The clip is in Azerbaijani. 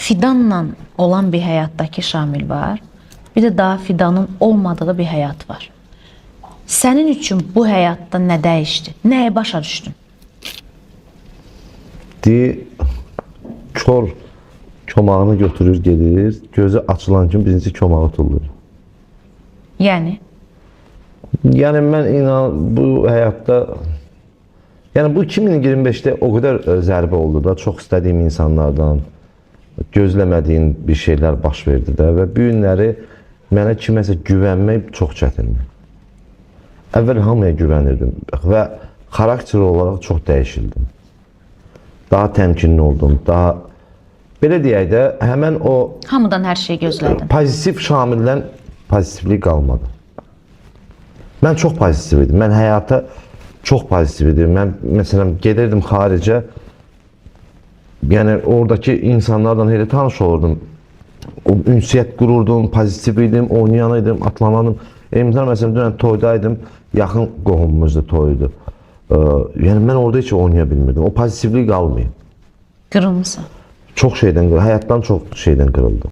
Fidanla olan bir həyatdakı Şamil var. Bir də daha Fidanın olmadığı bir həyat var. Sənin üçün bu həyatda nə dəyişdi? Nəyi başa düşdün? Deyir, kor komağını götürür gedir, gözü açılan kimi birinci komağı tullur. Yəni Yəni mən inan bu həyatda, yəni bu 2025-də o qədər zərbə oldu da, çox istədiyim insanlardan gözləmədiyim bir şeylər baş verdi də və bu günləri mənə kiməsə güvənmək çox çətindir. Əvvəl hamıya güvənirdim və xarakter olaraq çox dəyişildim. Daha təmkinli oldum, daha belə deyək də, həmən o hamıdan hər şey gözlədin. Pozitiv Şamildən pozitivlik qalmadı. Mən çox pozitiv idim. Mən həyata çox pozitiv idim. Mən məsələn gedirdim xaricə. Yəni oradakı insanlarla elə tanış olurdum. O ünsiyyət qururdum, pozitiv idim, oynayan idim, atlanandım. Məsələn, məsələn dünən toydaydım, yaxın qohumumuzda toy idi. Yəni mən orada heç oynaya bilmirdim. O pozitivlik qalmayıb. Qırılmısan. Çox şeydən, həyatdan çox şeydən qırıldım.